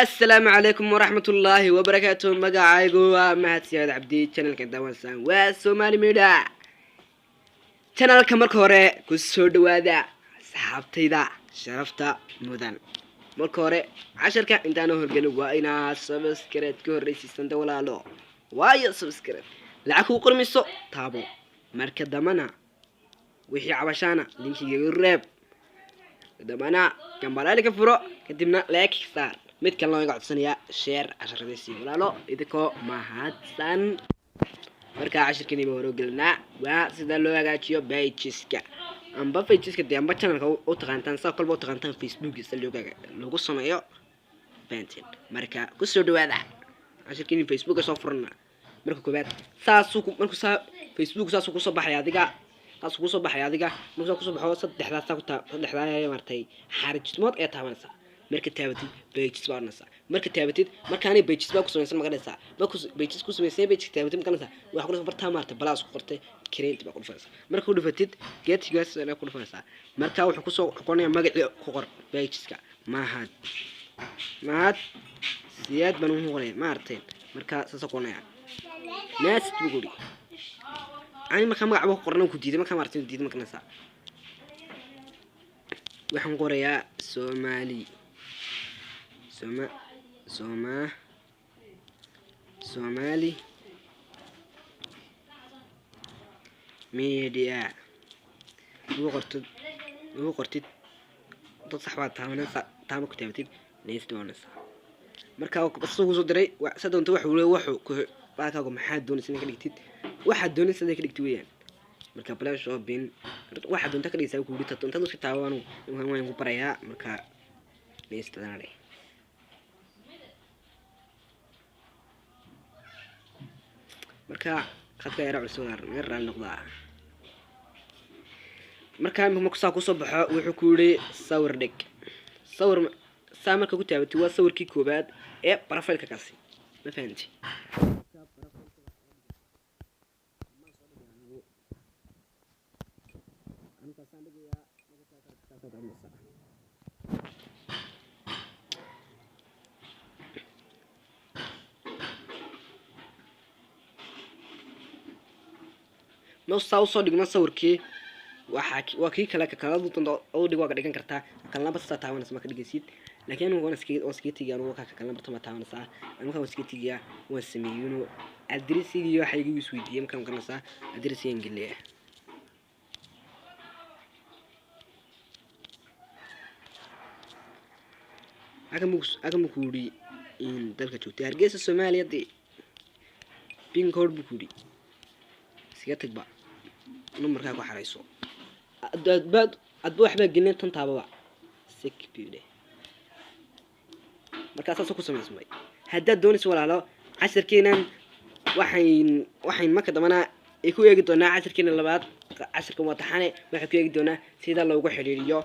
Asalaamu calaykum waraxmatullaahi wabarakaatu. Magacaygu waa Mahad Siyaad Cabdi. Channelka daawansan waa Somali Media channelka. Marka hore ku soo dhawaada, asxaabtayda sharafta mudan. Marka hore casharka intaana horgelin waa inaad subscribe ka horreysiisanta, walaalo, waayo subscribe lacag kuu qormayso. Taabo. Marka dambana wixii cabashaana linkigaga reeb, dambana gambaleelka ka furo, kadibna like saar. Mid kalena iga codsanayaa share casharadiisii, walaalo, idinkoo mahadsan. Markaa cashirkaniba hore gelinaa waa sida loo hagaajiyo pageska amba pageska dee amba channelka u taqaantaan, saa kolba u taqaantaan, Facebook sida loogu sameeyo fahanteen. Marka kusoo dhawaada cashirkani. Facebooka soo furana. Marka koowaad saasuu markuu saa Facebook saasuu kusoo baxaya adiga, saasuu kusoo baxaya adiga. Markuu saa kusoo baxo, saddexdaas saa ku taa, saddexdaa maartay xaarijismood ayaa taabanaysaa. Marka taabatid, pages baa odhanaysaa. Marka taabatid, markaanay pages baa ku samaysan maganaysaa. Marku pages ku samaysan, page taabatid maganaysaa. Waxaa ku dhufan bartaa maartay plus ku qortay, create baa ku dhufanaysaa. Marka ku dhufatid, geedkigaas ayaa ku dhufanaysaa. Marka wuxuu kusoo qoranaya magacii ku qor pageska. Mahad, Mahad Siyaad baan ugu qoraya maartay. Marka saasa qoranaya, next buu kuri. Ani marka magac baa ku qoran ku diiday. Marka maartay diiday maganaysaa. Waxaan qorayaa Somali, Soma, Soma, Somali Media. Ugu qortid, ugu qortid dad sax baa taabanaysaa. Taaba ku taabatid, next doonaysaa. Marka soo kusoo diray sa doonto wax uu wuxuu ku baalkaagu maxaad doonaysa inaad ka dhigtid? Waxaad doonaysa inaad ka dhigtid weeyaan. Marka play shopping waxaad doonta ka dhigaysaa ku dhigta doonta iska taabanu waan ku barayaa. Marka next adana dheh. Marka khadka yara cusub meel raali noqdaa. Marka imika marku saa kusoo baxo, wuxuu ku yidhi sawir dhig. Sawir saa marka ku taabatid waa sawirkii koobaad ee profileka kaasi, ma fahanti? Ma saa usoo dhigno sawirkii? Waxaa waa kii kale kakala u dhig, waa ka dhigan kartaa. Kalena basta taabanaysa ma ka dhigaysid, laakiin anigu waan iskaga tegiya. Anigu ka kalena barta ma taabanaysaa. Anigu waan iskaga tegiyaa, waan sameeyino adresigii waxa igu isweydiiyey. Markaan garanaysaa adresigan geliya. Halkan buu ku yidhi in dalka joogtay, Hargeysa, Soomaaliya dee. Pin code buu ku yidhi, iskaga tagba. Numbarkaa ku xarayso, adba adba waxbaa gelin tan taababa sik buu. Markaa saasoo ku samaysmay. Haddaad doonayso, walaalo, casharkeenan waxayn marka dambana ay ku eegi doonaa casharkeena labaad. Casharkan waa taxane. Waxaan ku eegi doonaa sida loogu xidhiiriyo.